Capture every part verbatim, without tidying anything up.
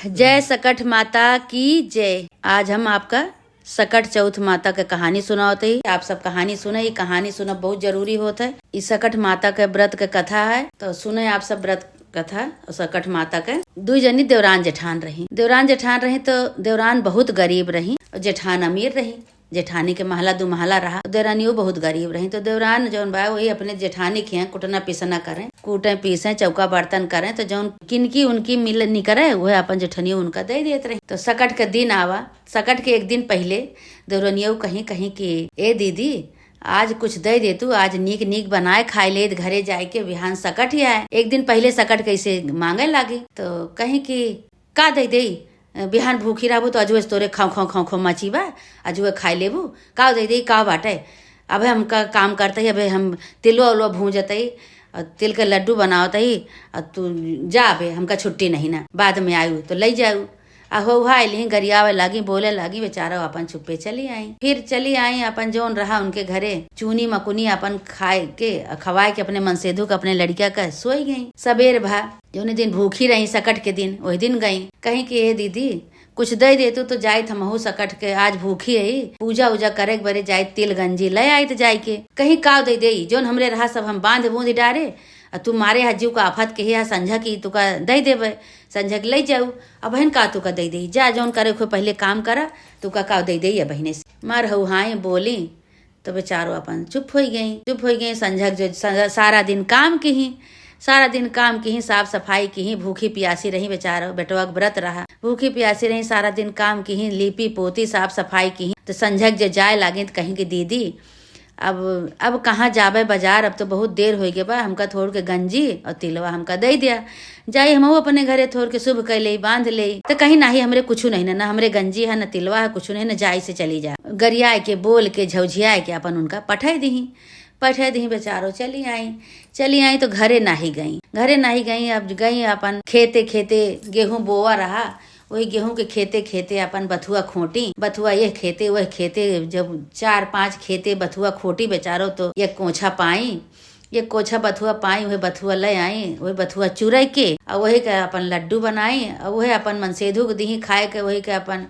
जय सकट माता की जय। आज हम आपका सकट चौथ माता के कहानी सुनावत हई। आप सब कहानी सुने, ई कहानी सुनब बहुत जरूरी होत है। ई सकट माता के व्रत के कथा है, तो सुने आप सब व्रत कथा। और सकट माता के दुई जनी देवरान जेठान रही। देवरान जेठान रही तो देवरान बहुत गरीब रही और जेठान अमीर रही। जेठानी के महला दू महला रहा। देवरानियो बहुत गरीब रही, तो देवरान जौन बा वही अपने जेठानी के यहाँ कुटना पीसना करें, कूटें पीसें, चौका बर्तन करें, तो जौन किनकी उनकी मिल निकरे वह अपन जेठनियो उनका दे देत रही। तो सकट के दिन आवा, सकट के एक दिन पहिले देवरनियो कहीं कहीं कि ए दीदी, आज कुछ दे दे तू, आज नीक नीक बनाए खाए लेत घरे जाए के, बिहान सकट ही आए। एक दिन पहिले सकट कैसे मांगे लागी तो कहीं कि का दे दे, बिहान भूखी रहबू तो अजुए से तोरे खाँव खाँव खाँव खाँव मची बा, अजुए खाए लेबू, का दे दे, का बाटे। अबे हमका काम करते ही, अबे हम तिलवा उलवा भूंजत ही और तिल के लड्डू बनावत ही, और तू जा, अबे हमका छुट्टी नहीं ना, बाद में आयु तो ले जायु। आ हो आइल ही, गरियावे लागी, बोले लागी, बेचारा अपन चुप्पे चली आई। फिर चली आई अपन जौन रहा उनके घरे, चूनी मकुनी अपन खाए के, खवाए के, अपने मनसेधु के, अपने लड़किया का सोई गई। सबेर भा जौने दिन भूखी रही सकट के दिन, वही दिन गई, कहीं कि ए दीदी, कुछ दे देतू तो जाइत हमहू सकट के, आज भूखी है, पूजा उजा करे के बरे जाइत, तिल गंजी ले आइत जाए के। कहीं काव दे देई, जौन हमरे रहा सब हम बांध बूंद डारे, आ तू मारे हा जीव का आफत के हा संझा की तुका दे देबे, संझा के ले जाऊ। अब बहन का तुका दे देई, जा जौन करे खो पहिले काम करा, तुका काव दे देई अब बहने से। मार हऊ हाय बोली, तो बेचारो अपन चुप होई गई। चुप होई गई। संझक जो सा-, सारा दिन काम किही, सारा दिन काम किही, साफ सफाई किही, भूखी पियासी रही बेचारो, बेटवा के व्रत रहा, भूखी पियासी रही, सारा दिन काम किही, लीपी पोती, साफ सफाई किही। तो संझक जो जाए लागिन तो कहीं कि दीदी, अब, अब कहाँ जाबे बाजार, अब तो बहुत देर होई गए बा, हमका थोड़ के गंजी और तिलवा हमका दे दिया। जाई हमहू अपने घरे थोर के शुभ कइ लेई, बांध लेई। त कहीं नाही, हमरे कुछु नहीं ना, ना हमरे गंजी है, ना तिलवा है, कुछु नहीं ना, जाई से चली जा। गरियाए के, बोल के, झौझियाए के अपन उनका पठाई दिही, पठाई दिही। बेचारो चली आई, चली आई तो घरे नाही गई, घरे नाही गई। अब गई अपन खेते, खेते गेहूं बोवा रहा, वही गेहूं के खेते, खेते अपन बथुआ खोटी, बथुआ यह खेते, वह खेते, जब चार पांच खेते बथुआ खोटी बेचारो तो ये कोछा पाई, ये कोछा बथुआ पाई, उहे बथुआ ले आई, उहे बथुआ चुरई के, और वही के अपन लड्डू बनाई, और उहे अपन मनसेधु के दिही खाए के, वही के अपन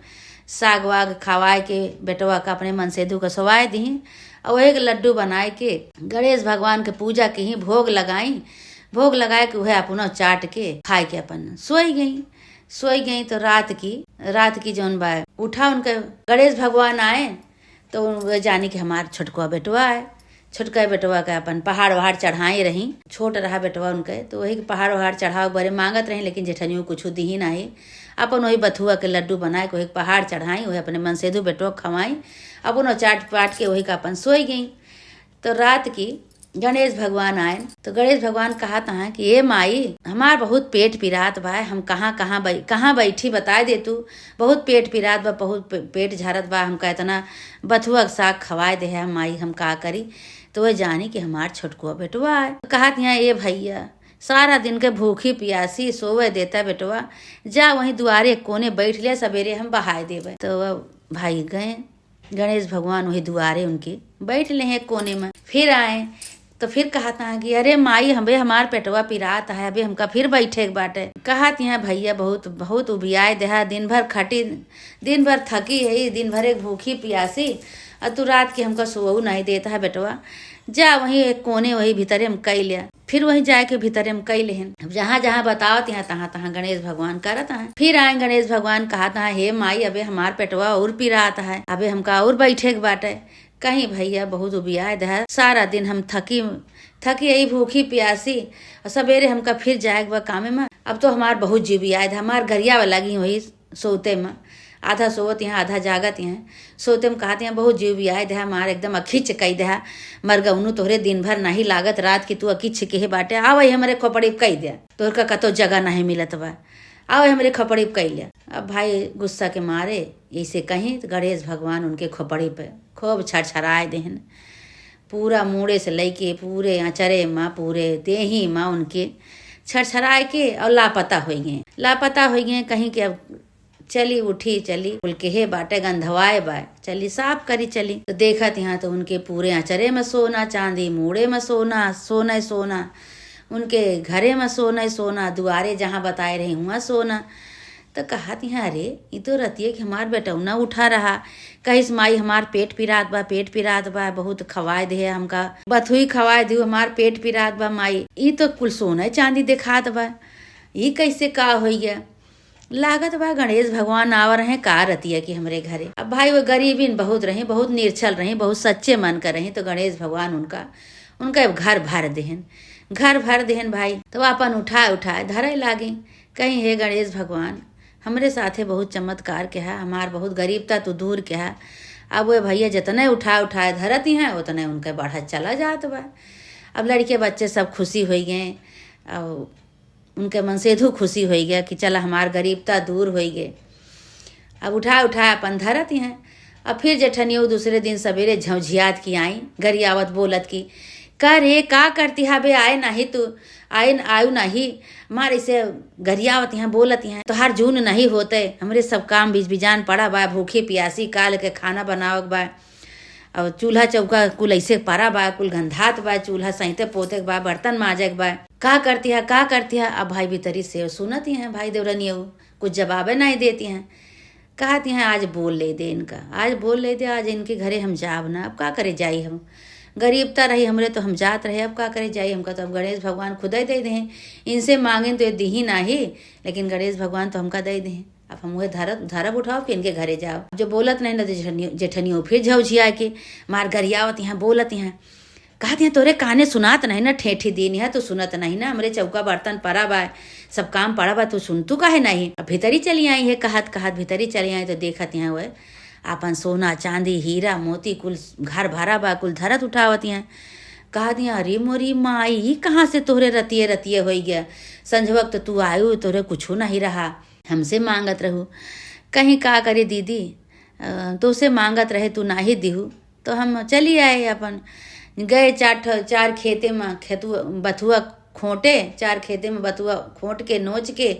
साग वाग खवाए के, बेटवा का अपने मनसेधु के सोवाए दिही, और वही के लड्डू बनाए के गणेश भगवान के पूजा किही, भोग लगाई, भोग लगाए के उहे अपनो चाट के खाए के अपन सोई गई। सोई गई तो रात की, रात की जौन बा उठा उनके गणेश भगवान आए, तो वे जानी कि हमार छोटकुआ बेटवा है। छोटका बेटवा के अपन पहाड़ वहाड़ चढ़ाए रही, छोट रहा बेटवा उनके, तो वही के पहाड़ वहाड़ चढ़ाव बरे मांगत रही, लेकिन जेठनियो कुछ दिही नाही। अपन वही बथुआ के लड्डू बनाए के वही के पहाड़ चढ़ाई, वही अपने मनसेधु बेटवा के खवाई, अपनो चाट पाट के वही का अपन सोई गई। तो रात की गणेश भगवान आए, तो गणेश भगवान कहत हैं कि ए माई, हमार बहुत पेट पिरात बा, हम कहाँ, कहाँ बै-, कहाँ बैठी, बताए दे तू, बहुत पेट पिरात बा, बहुत पे-, पेट झरत बा, हमका इतना बथुआ के साग खवाए दे है माई, हम का करी। तो वह जानी कि हमार छोटकुआ बेटवा है। तो कहत हैं, ए भैया, सारा दिन के भूखी पियासी सोवे देता बेटवा, जा वहीं दुआरे कोने बैठ ले, सबेरे हम बहाए देबे। तो वह भाई गए, गणेश भगवान वही दुआरे उनके बैठ ले हैं कोने में। फिर आए तो फिर कहत हैं कि अरे माई, हमें हमार पेटवा पिरात है, अबे हमका फिर बैठे के बाटे। कहत हैं भैया, बहुत, बहुत उबियाए देहा, दिन भर खटी, दिन भर थकी है, दिन भर एक भूखी पियासी, और तू रात के हमका सोऊ नहीं देता है बेटवा, जा वहीं एक कोने वही भीतरे में कई लिया। फिर वहीं जाए के भीतरे में कई लेहन। अब जहाँ जहाँ बतावत हैं, तहाँ तहाँ गणेश भगवान करत हैं। फिर आए गणेश भगवान कहत हैं, हे माई, अबे हमार पेटवा और पिरात है, अबे हमका और बैठे के बाटे। कहीं भैया बहुत उबियाए दहा, सारा दिन हम थकी, थकी आई भूखी पियासी, और सबेरे हमका फिर जाए के बा कामे में। अब तो हमार बहुत जिबियाए दहा, हमार गरिया वाला लगी वही सोते में, आधा सोवत हैं, आधा जागत हैं। सोते में कहत हैं, बहुत जिबियाए दहा हमार, एकदम अखिच कई दहा, मरगौनू तोहरे दिन भर नहीं लागत, रात की तू अखिच के बाटे, आवे हमरे खोपड़ी पे कई दे, तोहर का कतो जगह नहीं मिलत बा, आवे हमरे खोपड़ी पे कई ले। अब भाई गुस्सा के मारे ऐसे कहीं तो गणेश भगवान उनके खोपड़ी पे खूब छरछराए देहन, पूरा मूड़े से लइके पूरे अचरे में, पूरे देही में उनके छरछराए के और लापता होइ गए, लापता होइ गए। कहीं के अब चली उठी, चली कुल के हे बाटे गंधवाए बा, चली साफ करी चली। तो देखत हैं तो उनके पूरे अचरे में सोना चांदी, मूड़े में सोना, सोना ही सोना, उनके घरे में सोना ही सोना, दुआरे जहाँ बताए रही हुआ सोना। तो कहत यहाँ, "अरे, ई तो रतिये के हमार बेटौना उठा रहा, कहिस, 'माई, हमार पेट पिरात बा, पेट पिरात बा, बहुत खवाए दे हमका, बथुई खवाए दियो, हमार पेट पिरात बा माई।' ई तो कुल सोना चांदी देखात बा, ई कैसे का होई गया?" लागत बा गणेश भगवान आवा रहे का रतिया के हमरे घरे। अब भाई, वो गरीबिन बहुत रही, बहुत निरछल रही, बहुत सच्चे मन का रही, तो गणेश भगवान उनका, उनका घर भर देहन, घर भर देहन भाई। तो अपन उठाए उठाए धरे लागे, कहीं, "हे गणेश भगवान, हमरे साथे बहुत चमत्कार किहा, हमार बहुत गरीबता तू दूर किहा।" अब वे भैया जितने उठाए उठाए धरती हैं, उतने उनके बढ़त चला जात बा। अब लड़के बच्चे सब खुशी होइ गए, और उनके मनसेधू खुशी होइ गया कि चला, हमार गरीबता दूर होइ गए। अब उठा उठा अपन धरत हैं। अब फिर जेठनियो दूसरे दिन सवेरे झौझियात की आई, गरियावत बोलत की, "का रे, का करती हा बे, आए नाही तू, आए न-, आयु नाही, मार इसे गरियावत हैं, बोलत हैं, तोहार जून नहीं होते, हमरे सब काम बिजबिजान पड़ा बा, भूखी पियासी, काल के खाना बनावक बा।" और चूल्हा चौका कुल ऐसे परा बा, कुल गंधात बा, चूल्हा सैते पोते के बा, बर्तन माजे के बा। "का करती है, का करती है?" अब भाई भीतरी से सुनत ही हैं, भाई देवरनियऊ कुछ जवाबे नहीं देती हैं। कहती हैं, "आज बोल ले दे इनका, आज बोल ले दे, आज इनके घरे हम जाब ना, अब का करे जाई हम? गरीबता रही हमरे तो हम जात रहे, अब का करे जाई? हमका तो अब गणेश भगवान खुदे दे दें, इनसे मांगेन तो ये दीही नाही, लेकिन गणेश भगवान तो हमका दे दें।" अब हम उहे धरब, धरब उठाओ, फिर इनके घरे जाओ। जो बोलत नहीं ना, तो जेठनियो, जेठनियो फिर झौझिया के मार गरियावत यहाँ, बोलत यहाँ, कहत यहाँ, "तोरे काने सुनात नहीं ना, ठेठी दिन है, तू सुनत नहीं ना, हमरे चौका बर्तन परा बा, सब काम परा बा, तू सुन, तू काहे नहीं?" अब भीतरी चली आई है, कहत कहत भीतरी चली आई, तो देखत यहाँ हुए अपन सोना, चांदी, हीरा, मोती कुल घर भरा बा, कुल धरत उठावत यहाँ। कहत यहाँ, "अरे मोरी माई, ई कहाँ से तोहरे रतिये रतिये होई गया? संझवक तो तू आयु, तोहरे कुछू नहीं रहा।" हमसे मांगत रहू। कहीं का करे दीदी, अ, तोसे मांगत रहे, तू नाही दिहू, तो हम चली आए अपन। गए चार ठ-, चार खेते में खेतुआ, बथुआ खोंटे, चार खेते में बथुआ खोंट के, नोच के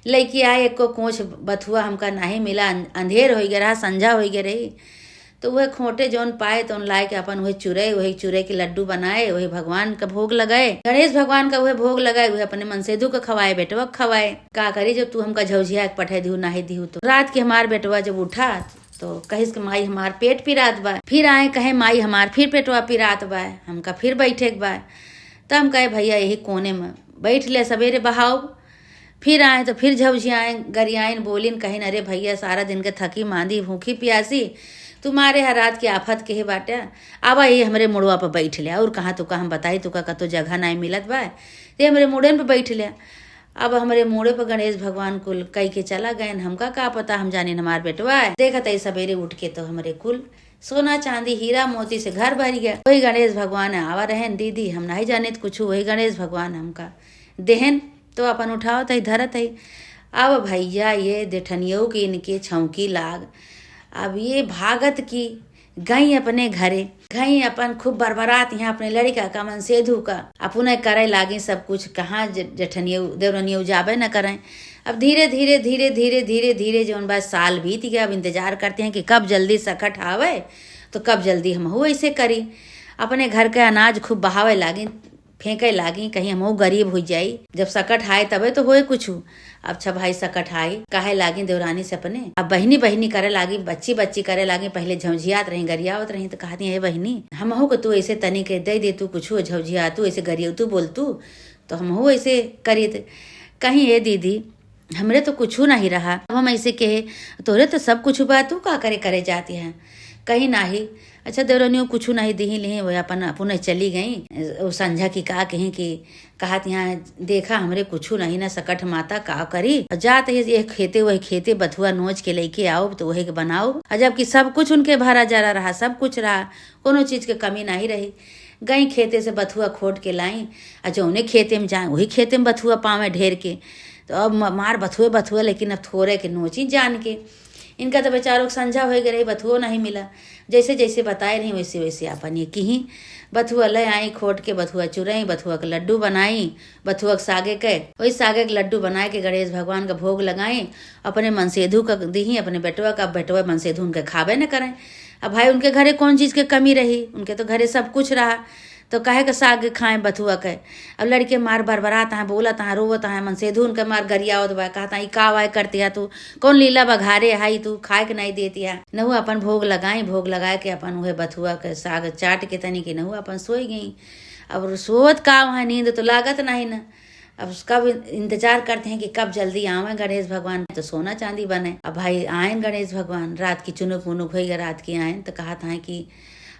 लइके आए। एको कोंच बथुआ हमका नाही मिला, अं-, अंधेर होइ गए रहा, संझा होइ गए रही। तो वह खोंटे जौन पाए, तौन लाए के अपन वही चुरे, वही चुरे के लड्डू बनाए, वही भगवान का भोग लगाए, गणेश भगवान का वह भोग लगाए, वह अपने मनसेधु का खवाए, बेटवा का खवाए। का करी, जब तू हमका झौझिया के पठे दिहू, नाही दिहू तो। रात के हमार बेटवा जब उठा, तो कहिस कि, "माई, हमार पेट पिरात बा।" फिर आए, कहे, "माई, हमार फिर पेटवा पिरात बा, हमका फिर बैठे के बा।" तो हम कहे, "भैया, यही कोने में बैठ ले, सवेरे बहाओ।" फिर आए तो फिर झौझियाएँ, गरियाइन, बोलिन, कहिन, "अरे भैया, सारा दिन के थकी मांदी, भूखी पियासी, तुम्हारे हर रात की आफत के है बाटे, आवा ये हमरे मुड़वा पर बैठ ले, और कहाँ तुका हम बताई, तुका कतो जगह नाई मिलत बा, ते हमरे मुड़ेन पर बैठ ले।" अब हमरे मुड़े पर गणेश भगवान कुल कई के चला गए, हमका का पता, हम जानिन हमार बेटवा है। देखत ही सवेरे उठ के तो हमरे कुल सोना चांदी हीरा मोती से घर भर गया। वही गणेश भगवान आवा रहेन, "दीदी, हम नहीं जानित कुछ, वही गणेश भगवान हमका देहन।" तो अपन उठावत ही, धरत ही। अब भैया, ये देठनियो के इनके छौंकी लाग। अब ये भागत की गई अपने घरे, गई अपन खूब बरबरात यहाँ अपने लड़िका का, मनसेधु का, अपने करे लागी सब कुछ। कहाँ ज-, जेठनियो, देवरनियो जाबे न करें। अब धीरे, धीरे, धीरे, धीरे, धीरे, धीरे जौन बा साल बीत गया। अब इंतजार करते हैं कि कब जल्दी सकट आवे, तो कब जल्दी हमहू ऐसे करी। अपने घर के अनाज खूब बहावे लागी, फेंके लागी, कहीं हमहू गरीब हो जाई। जब सकट आए तबे तो होए कुछ। अब छह भाई सकट आई, कहे लागी देवरानी से अपने, अब बहिनी बहिनी करे लागी, बच्ची बच्ची करे लागी। पहिले झौझियात रही, गरियावत रही, तो कहती, "हे बहिनी, हमहू को तू ऐसे तनी के दे दे, तू कुछ झौझिया, तू ऐसे गरियो, तू बोल तू, तो हमहू ऐसे करीत।" कहीं, "हे दीदी, हमरे तो कुछ नहीं रहा।" अब हम ऐसे कहे, "तोरे तो सब कुछ बा, तू का करे, करे जाती है?" कहीं, "नाही।" अच्छा, देवरनियो कुछ नहीं दिही लिही, वो अपन, अपने चली गई। वो संझा की का कहीं कि कहत यहाँ, "देखा, हमरे कुछू नहीं ना, सकट माता का करी। और जात ही ये खेते, वही खेते बथुआ नोच के लेके आओ, तो वही के बनाओ।" और जबकि सब कुछ उनके भरा जरा रहा, सब कुछ रहा, कोनो चीज के कमी नहीं रही। गई खेते से बथुआ खोट के लाई, और जौने खेते में जाए, वही खेते में बथुआ पावे ढेर के। तो अब म-, मार बथुए बथुआ, लेकिन अब थोरे के नोची जान के। इनका तो बेचारों के संझा होए गए रही, बथुओ नहीं मिला। जैसे जैसे बताए रही, वैसे वैसे आपन ये किही। बथुआ ले आई खोट के, बथुआ चुरई, बथुआ के लड्डू बनाई, बथुआ के सागे के, वही सागे के लड्डू बनाए के गणेश भगवान का भोग लगाई, अपने मनसेधु का दिही, अपने बेटवा का, बेटवा मनसेधु उनके खाबे न करें। अब भाई, उनके घरे कौन चीज के कमी रही, उनके तो घरे सब कुछ रहा। तो काहे के साग खाए बथुआ के? अब लड़के मार बरबरात हैं, बोलत हैं, रोवत हैं, मनसेधु उनके मार गरियावत बा, कहत हैं, "ई का वाय करती है तू? कौन लीला बघारे है ई तू खाए के नहीं देती है?" नहु अपन भोग लगाई, भोग लगाए के अपन उहे बथुआ के साग चाट के तनी के नहु अपन सोई गई। अब सोवत का वहाँ नींद तो लागत नहीं न। अब उसका भी इंतजार करते हैं कि कब जल्दी आवे गणेश भगवान, तो सोना चांदी बने। अब भाई आयन गणेश भगवान, रात की चुनुक मुनुक होई गए, रात की आयन तो कहत हैं कि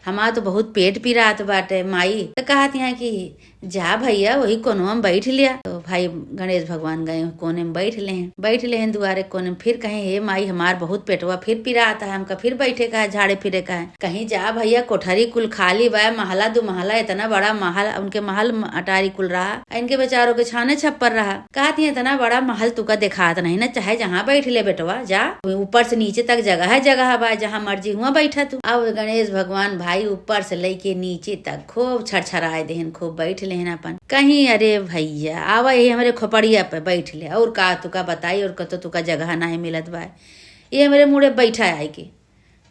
हमार तो बहुत पेट पिरात बाटे माई। तो कहत हैं कि जा भैया, वही कोनवा में बैठ लिया। तो भाई गणेश भगवान गए कोने में बैठ ले हैं, बैठ ले हैं दुआरे कोने में। फिर कहें, "हे माई, हमार बहुत पेटवा फिर पिरात है, हमका फिर बैठे का है, झाड़े फिरे का है।" कहीं जा भैया, कोठरी कुल खाली बा, महला दो महला, इतना बड़ा महल, उनके महल म-, अटारी कुल रहा, इनके बेचारों के छाने छप्पर रहा। कहती है, "इतना बड़ा महल तुका देखात नहीं ना, चाहे जहाँ बैठ ले बेटवा, जा, ऊपर से नीचे तक जगह है, जगह बा, जहाँ मर्जी हुआ बैठा तू।" अब गणेश भगवान भाई ऊपर से लेके नीचे तक खूब छरछराए देहन, खूब बैठ लेहन अपन। कहीं, "अरे भैया, आवा यही हमरे खोपड़िया पे बैठ ले, और का तुका बताई, और कतो तुका जगह नहीं मिलत बा, ये हमरे मुड़े बैठा आए के।"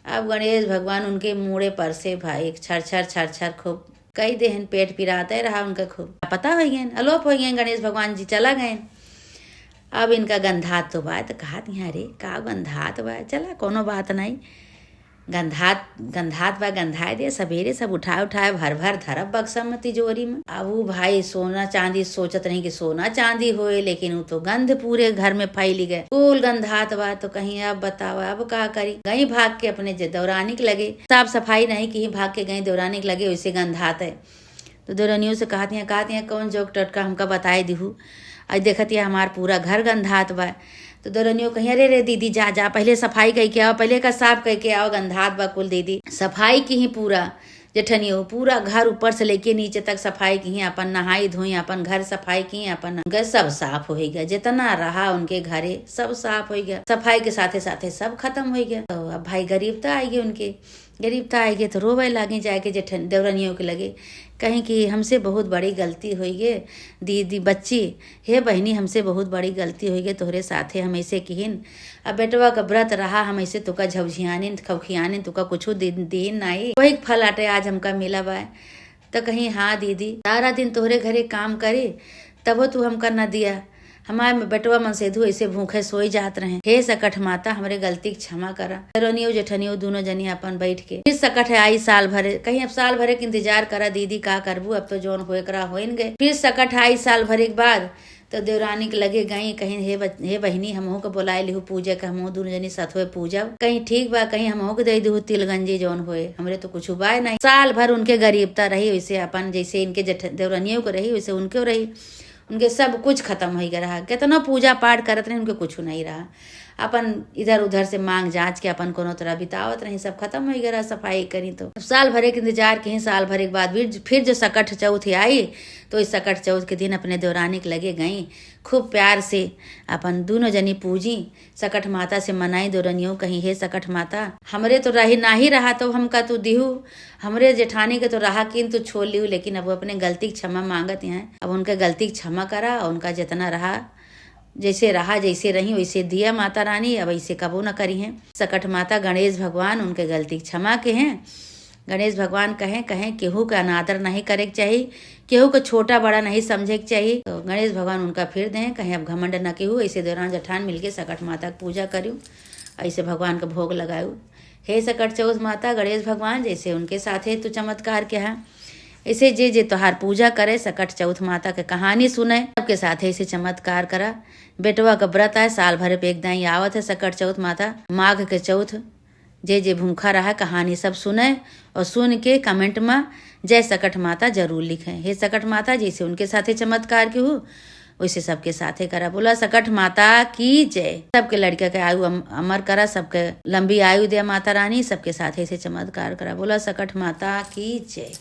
अब गणेश भगवान उनके मूड़े पर से भाई छर छर छर छर खूब कई देहन, पेट पिराते रहा उनका खूब। पता हो गए, अलोप हो गए, गणेश भगवान जी चला गए। अब इनका गंधात तो बा, तो कहत हैं, "अरे का गंधात बा, चला कोनो बात नहीं, गंधात गंधात बा, गंधाए दे, सवेरे सब उठाए उठाए भर भर धरब बक्सा में, तिजोरी में।" अब वो भाई सोना चांदी सोचत रही कि सोना चांदी होए, लेकिन वो तो गंध पूरे घर में फैली गए, कुल गंधात बा। तो कहीं अब बतावा, अब का करी? गई भाग के अपने जे देवरानी के लगे, साफ सफाई नहीं की, भाग के गई देवरानी के लगे, वैसे गंधात है। तो देवरानियों से कहत हैं, कहत हैं, "कौन जोक टटका हमका बताए दिहू, आज देखत है हमार पूरा घर गंधात बा।" तो देवरानियों कहीं, "अरे रे दीदी, जा जा, पहले सफाई कई के आओ, पहले का साफ कई के आओ, गंधात बा कुल दीदी।" सफाई की ही पूरा जेठनियो, पूरा घर ऊपर से लेके नीचे तक सफाई की, अपन नहाई धोई, अपन घर सफाई की, अपन उनके सब साफ हो गया, जितना रहा उनके घरे सब साफ हो गया। सफाई के साथे साथे सब खत्म हो गया। तो अब भाई गरीब तो आएगी उनके, गरीब तो आएगी तो रोवे लागी जाके जेठन देवरनियों के लगे, कहीं कि "हमसे बहुत बड़ी गलती हुई है दीदी बच्ची, हे बहिनी, हमसे बहुत बड़ी गलती हुई है, तोहरे साथे हम ऐसे किहिन, अब बेटवा का व्रत रहा, हम ऐसे तुका झौझियानिन, खौखियानिन, तुका कुछू दिन, दिन नाई, वही फल आटे आज हमका मिला बा।" तो कहीं, "हाँ दीदी, सारा दिन तोहरे घरे काम करी, तबो तू हमका न दिया। हमार बेटवा मनसेधु ऐसे भूखे सोई जात रहे। हे सकठ माता, हमरे गलती के क्षमा करा।" देवरनियो जेठनियो दोनों जनी अपन बैठ के, फिर सकठ आई साल भरे, कहीं अब साल भरे के इंतजार करा दीदी, का करबू, अब तो जौन होए करा होइन गए। फिर सकठ आई साल भरे के बाद, तो देवरानी के लगे गई, कहीं, "हे बच-, हे बहिनी, हमहू के बोलाए लिहू पूजे के, हमहू दोनों जनी सथवे पूजब।" कहीं, "ठीक बा, कहीं हमहू के दे दिहू तिलगंजी जौन होए, हमरे तो कुछ उपाय नहीं।" साल भर उनके गरीबता रही, वैसे अपन जैसे इनके जेठ-, देवरानियों को रही, वैसे उनके रही। उनके सब कुछ खत्म हो गया रहा, कितना पूजा पाठ करत रहे, उनके कुछ नहीं रहा। अपन इधर उधर से मांग जांच के अपन कोनो तरह बितावत रही, सब खत्म हो गया रहा सफाई करी। तो अब साल भरे के इंतजार के ही, साल भरे के बाद फिर, फिर जो सकठ चौथ आई, तो इस सकठ चौथ के दिन अपने देवरानी के लगे गई, खूब प्यार से अपन दोनों जनी पूजी, सकठ माता से मनाई, देवरनियो कहीं, "हे सकठ माता, हमरे तो रही नाही रहा, तो हमका तू दिहू, हमरे जेठानी के तो रहा किन तू छोड़ लिहू, लेकिन अब वो अपने गलती के क्षमा मांगत हैं, अब उनके गलती के क्षमा करा और उनका जितना रहा, जैसे रहा, जैसे रही, वैसे दिया माता रानी, अब ऐसे कबो न करी हैं।" सकठ माता गणेश भगवान उनके गलती के क्षमा के हैं। गणेश भगवान कहें, कहें, "केहू के अनादर नहीं करे के चाही, केहू के छोटा बड़ा नहीं समझे के चाही।" तो गणेश भगवान उनका फिर दें, कहें, "अब घमंड न केहू, ऐसे देवरान जेठान मिलके सकठ माता के पूजा करू, ऐसे भगवान के भोग लगाऊ। हे सकठ चौथ माता, गणेश भगवान, जैसे उनके साथे तू चमत्कार किहा, ऐसे जे जे तोहार पूजा करे, सकठ चौथ माता के कहानी सुने, सबके साथे ऐसे चमत्कार करा। बेटवा का व्रत आए, साल भर पे एक दाई आवत है सकठ चौथ माता, माघ के चौथ।" जे जे भूखा रहा, कहानी सब सुने और सुन के comment में "जय सकठ माता" जरूर लिखें। हे सकठ माता, जैसे उनके साथे चमत्कार केहू, वैसे सबके साथे करा। बोला सकठ माता की जय। सबके लड़का के आयु अम-, अमर करा, सबके लंबी आयु दे माता रानी, सबके साथे से चमत्कार करा। बोला सकठ माता की जय।